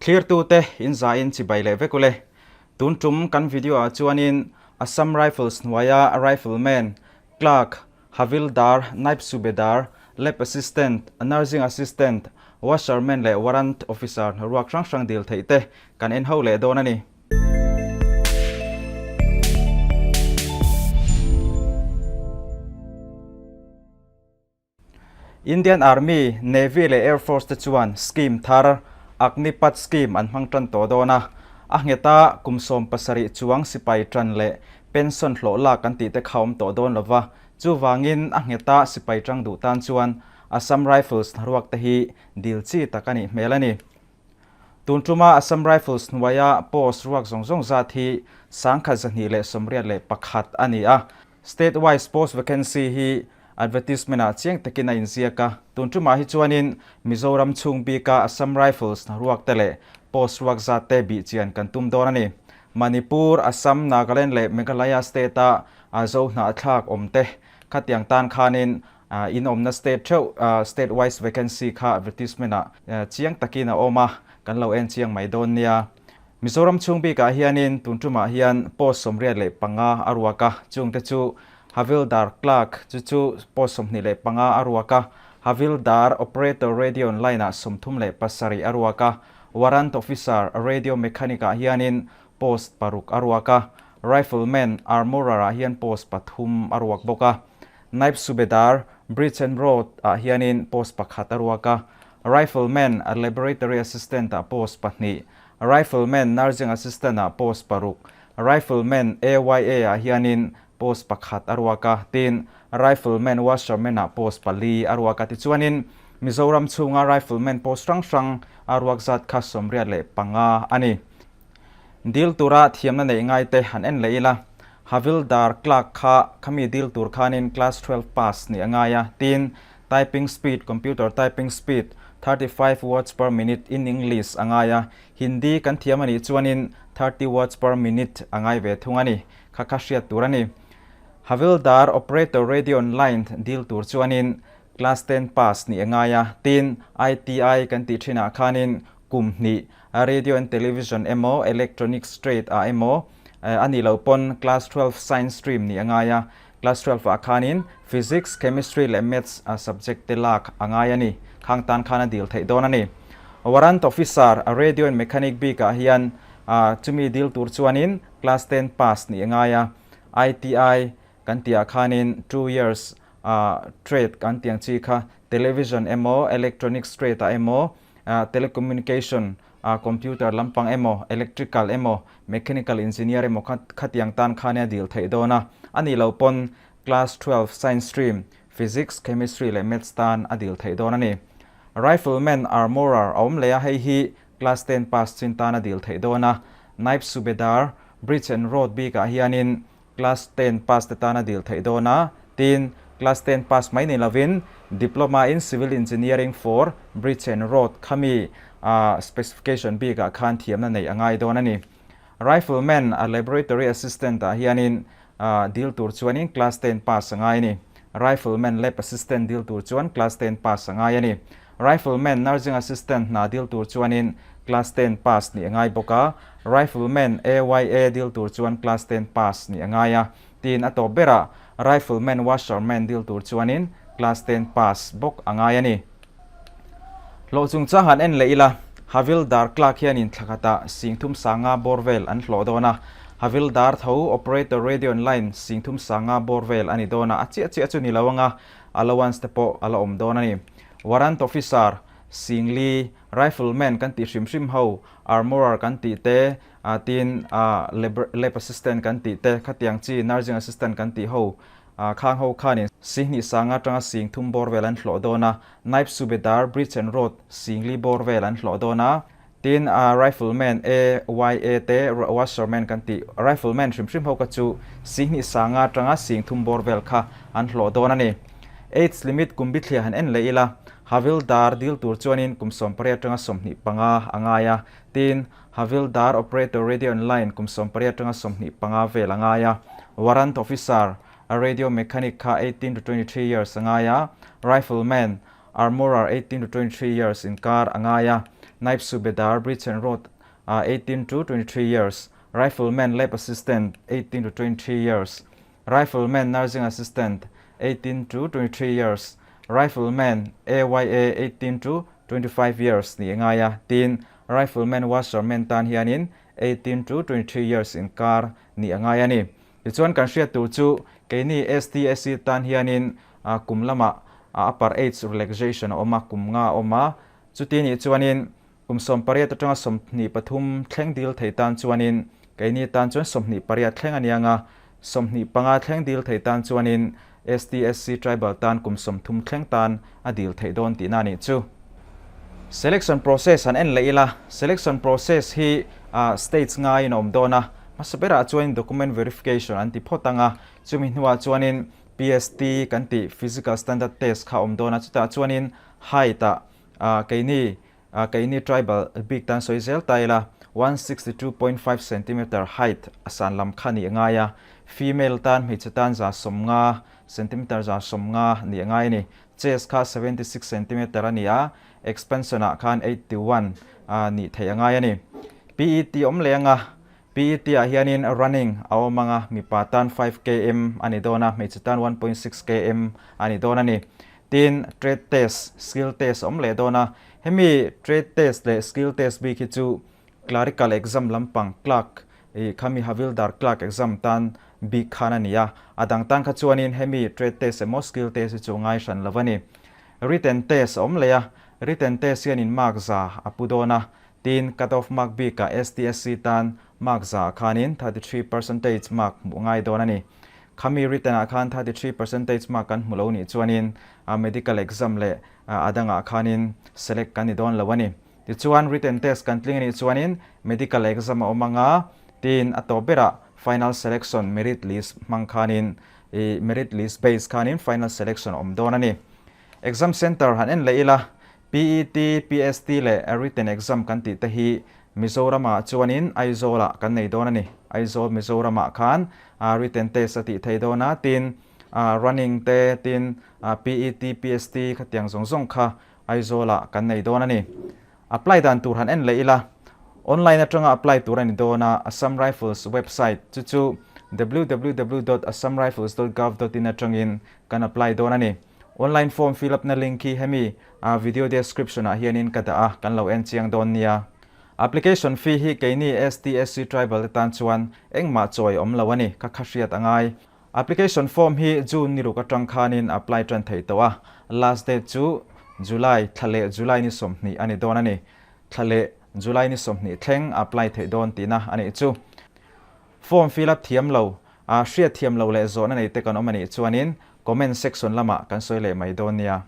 Thlirtute in zain chibai leh vek ule. Tun tum kan video ah chuanin Assam Rifles hnuaia Rifleman, Clerk, Havildar, Naib Subedar, Lab Assistant, Nursing Assistant, Washerman leh Warrant Officer hnaruak hrang hrang dil theih te kan en ho leh dawn a ni. Indian Army, Navy leh Air Force te chuan scheme thar, Agnipath Scheme an hmang tan tawh dawn a. A ngheta kum 70 chuang sipai tan leh pension hlawh lak an tih te kha awm tawh dawn lova, chuvangin a ngheta sipai tang duh tan chuan Assam Rifles hnaruak te hi dil chi tak a nih hmel a ni. Tun tuma Assam Rifles hnuaia post ruak zawng zawng zat hi 1281 a ni a. State wise post vacancy hi advertisement ah chiang takin a inziak a, tun tumah hi chuanin Mizoram chhung bika Assam Rifles hnaruak te leh post ruak zat te bih chian kan tum dawn a ni. Manipur, Assam, Nagaland leh Meghalaya state a Zo hnahthlak awm te khatiang tan khanin in awmna state theuh state wise vacancy kha advertisement ah chiang takin a awm a, kan lo en chiang mai dawn nia. Mizoram chhung bikah hianin tun tumah hian post 85 a ruak a, chungte chu Havildar Clerk chu chu post 25 a ruak a, Havildar Operator Radio Line ah 37 a ruak a, Warrant Officer Radio Mechanic ah hianin post paruk a ruak a, Rifleman Armourer ah hian post pathum a ruak bawk a, Naib Subedar Bridge and Road ah hianin post pakhat a ruak a, Rifleman Laboratory Assistant ah post pahnih, Rifleman Nursing Assistant ah post paruk, Rifleman AYA ah hianin post pakhat a ruak a, tin Rifleman Washerman ah post pali a ruak a. Tichuanin Mizoram chhunga Rifleman post hrang hrang a ruak zat kha 85 a ni. Dil tura thiamna neih ngaite han en leh ila, Havildar Clerk kha khami dil tur khanin Class 12 pass nih a ngai a, tin Typing speed, Computer typing speed, 35 words per minute in English a ngai a, Hindi kan thiam a nih chuanin 30 words per minute a ngai ve thung a ni. Kha kha hriat tur a ni. Havildar Operator Radio Online dil tur chuanin Class 10 pass nih a ngai a, tin ITI kan tih thinah khanin kum hnih Radio and Television emaw Electronics Trade ah emaw a nih loh pawn Class 12 Science Stream nih a ngai a, Class 12 ah khanin Physics, Chemistry leh Maths subject te lak a ngai a ni. Khang tan khan a dil theih dawn a ni. Warrant Officer, Radio and Mechanic bik ah hian chumi dil tur chuanin Class 10 pass nih a ngai a. ITI kan tih ah khanin 2 years trade kan tih ang chi kha Television emaw, Electronics trade ah emaw, Telecommunication, Computer lampang emaw, Electrical emaw, Mechanical Engineer emaw kha khatiang tan khan a dil theih dawn a. A nih loh pawn Class 12 Science Stream, Physics, Chemistry leh Maths tan a dil theih dawn a ni. Rifleman, Armourer a awm leh a, hei hi Class 10 pass chin tan a dil theih dawn a. Naib Subedar, Bridge and Road bikah hianin Class 10 pass te tan a dil theih dawn a, tin Class 10 pass mai ni lovin Diploma in Civil Engineering for Bridge and Road khami specification bikah khan thiamna neih a ngai dawn a ni. Rifleman a Laboratory Assistant ah hianin dil tur chuanin Class 10 pass a ngai a ni. Rifleman Lab Assistant dil tur chuan Class 10 pass a ngai a ni. Rifleman Nursing Assistant hna dil tur chuanin Class 10 pass nih a ngai bawk a, Rifleman AYA dil tur chuan Class 10 pass nih a ngai a, tiin a tawp berah Rifleman Washerman dil tur chuanin Class 10 pass bawk a ngai a ni. Hlawh chungchang han en leh ila, Havildar Clerk hianin thla khatah 30 sanga bawr vel an hlawh dawn a, Havildar tho Operator Radio and Line 30 sanga bawr vel a ni dawn a, a chiah chiah chu ni lo anga allowance te pawh a la awm dawn a ni. Warrant Officer, Singli, Rifleman kan tih hrim hrim ho, Armourer kan tih te, tin Lab Assistant kan tih te, khatiang chi Nursing Assistant kan tih ho, khang ho khanin 20 sanga atanga 30 bawr vel an hlawh dawn a, Naib Subedar, Bridge and Road, 40 bawr vel an hlawh dawn a, tin Rifleman, AYA te, Washerman kan tih, Rifleman hrim hrim ho kha chu 20 sanga atanga 30 bawr vel kha an hlawh dawn a ni. Age limit kum bithliah han en leh ila, Havildar dil tur chuanin kum 18 atanga 25 a ngai a, tin Havildar Operator Radio and Line kum 18 atanga 25 vel a ngai a, Warrant Officer, Radio Mechanic kha 18 to 23 years a ngai a, Rifleman, Armourer 18 to 23 years inkar a ngai a. Naib Subedar, Bridge and Road, ah 18 to 23 years, Rifleman, Lab Assistant, 18 to 23 years, Rifleman, Nursing Assistant, 18 to 23 years, Rifleman, AYA, 18 to 25 years nih a ngai a, tin, Rifleman, Washerman tan hianin 18 to 23 years inkar nih a ngai a ni. Tichuan kan hriat tur chu keini STSC tan hianin kum lamah upper age relaxation a awm a, kum nga a awm a, chuti nih chuanin kum 18 atanga 23 thleng dil thei tan chuanin keini tan chuan 28 thleng a nia nga, 25 thleng dil thei tan chuanin STSC tribal tan kum 30 thleng tan a dil theih dawn tihna a nih chu. Selection process han en leh ila, selection process hi states ngaiin a awm dawn a, hmasa berah chuanin document verification an ti phawt ang a, chumi hnuah chuanin PST kan tih physical standard test kha a awm dawn a, chutah chuanin height ah keini keini tribal bik tan sawi zel ta ila 162.5 centimeter height a san lam kha nih a ngai a, female tan hmeichhe tan 150 centimeter 150 nih a ngai a ni. Chest kha 76 centimeter a ni a, expansion ah khan 81 nih theih a ngai a ni. PET awm leh anga, PET ah hianin running a awm anga, mipa tan 5 km a ni dawn a, hmeichhe tan 1.6 km a ni dawn a ni. Tin, trade test, skill test a awm leh dawn a, hemi trade test leh skill test bik hi chu clerical exam lampang clerk ih khami havildar clerk exam tan bik khan a ni a, a dang tan kha chuanin hemi trade test emaw skill test hi chu ngai hran lo a ni. Written test a awm leh a, written test hianin mark za a pu dawn a, tin cut off mark bikah STSC tan mark za khanin 33 percentage mark hmuh ngai dawn a ni. Khami written ah khan 33 percentage mark kan hmu lo nih chuanin medical exam leh a dangah khanin select kan ni dawn lo a ni. Tichuan written test kan tling a nih chuanin medical exam a awm anga, tin a tawp berah final selection merit list hmang khanin ih merit list base khanin final selection a awm dawn a ni. Exam center han en leh ila, PET, PST leh written exam kan tih te hi Mizoramah chuanin Aizawlah kan nei dawn a ni. Aizawl Mizoramah khan written test a tih thei dawn a, tin running te, tin PET, PST khatiang zawng zawng kha Aizawlah kan nei dawn a ni. Apply dan tur han en leh ila, online atanga apply tur a ni dawn a, Assam Rifles website chu chu www.assamrifles.gov.in atangin kan apply dawn a ni. Online form fill up na link hi hemi video description ah hianin ka dah a, kan lo en chiang dawn nia. Application fee hi keini STSC tribal te tan chuan engmah chawi awm lo a ni, ka kha hriat a ngai. Application form hi June ni ruk atang khanin apply tan thei tawh a, last date chu July thla leh July ni 20 a ni dawn a ni. Thla leh July ni 20 thleng apply theih dawn tihna a nih chu. Form fill up thiam lo, a hriat thiam lo leh zawhna nei te kan awm a nih chuanin comment section lamah kan sawi leh mai dawn nia.